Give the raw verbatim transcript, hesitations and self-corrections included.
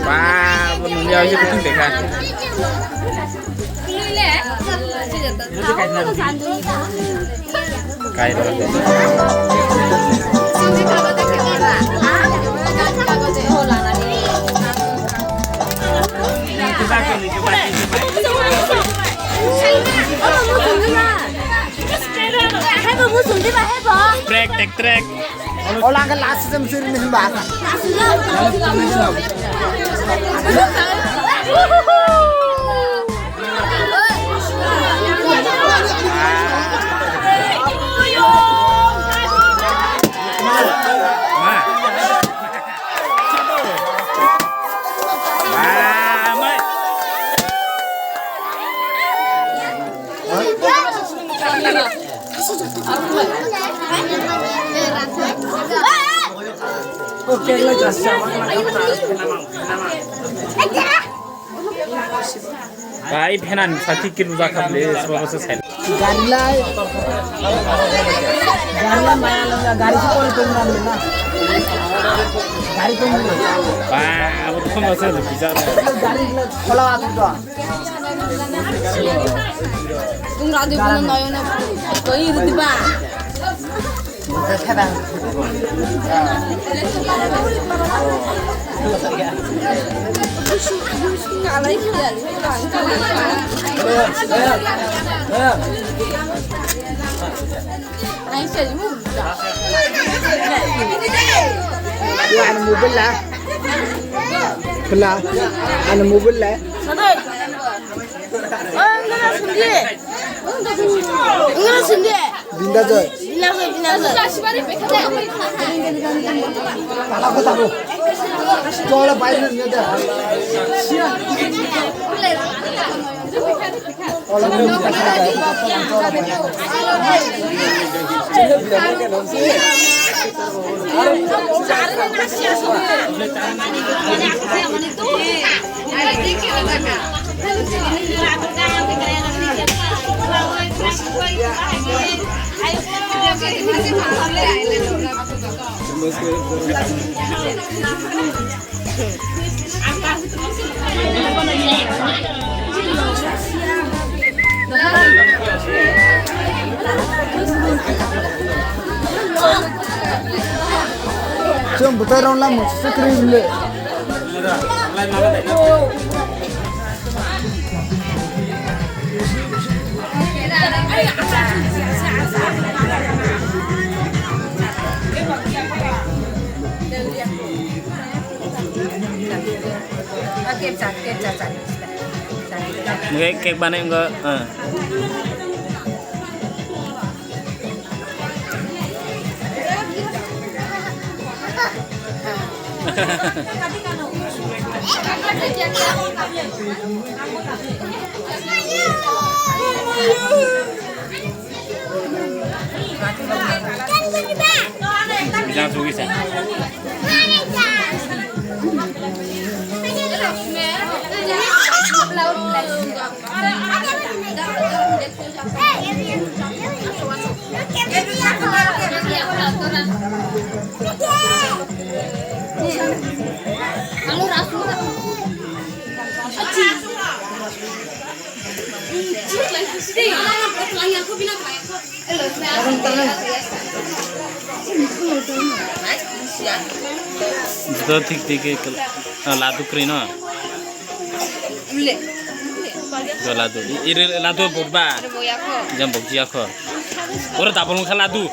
Ba, bo nungya oi se kutung dekha. Kai rok. Hebo, muchung diba, hebo. Trek, tek, trek. Ola ke last sem sir ni himba. Bai phenan sati kiru jakha ble soro se sen. Gari lai. Gari lai maya langa gari se kore tong na na. Gari tong na. Ba abo to ma se bichar. Gari lai khola atu to. Tung radi bulan noyo na koi ridi ba. Anu mobile la. Kela. Anu mobile la. Sadoi. Oh, enggak sendiri. Enggak sendiri. Binda joy. Binda joy, binda joy. Pala ko tabo. Chola bai na ne da. Chwng bwtai rok lamung se kwrwi le. Oke, cake, cake, cake, cake. Oke, cake banai wngkha, ah. Bijang sugwi sa. Joto thik thik khe kwla, ah, ladu kwrwi no. Jo ladu. I, i, ladu bokba. Jang bokji akho. Oro double wngkha ladu.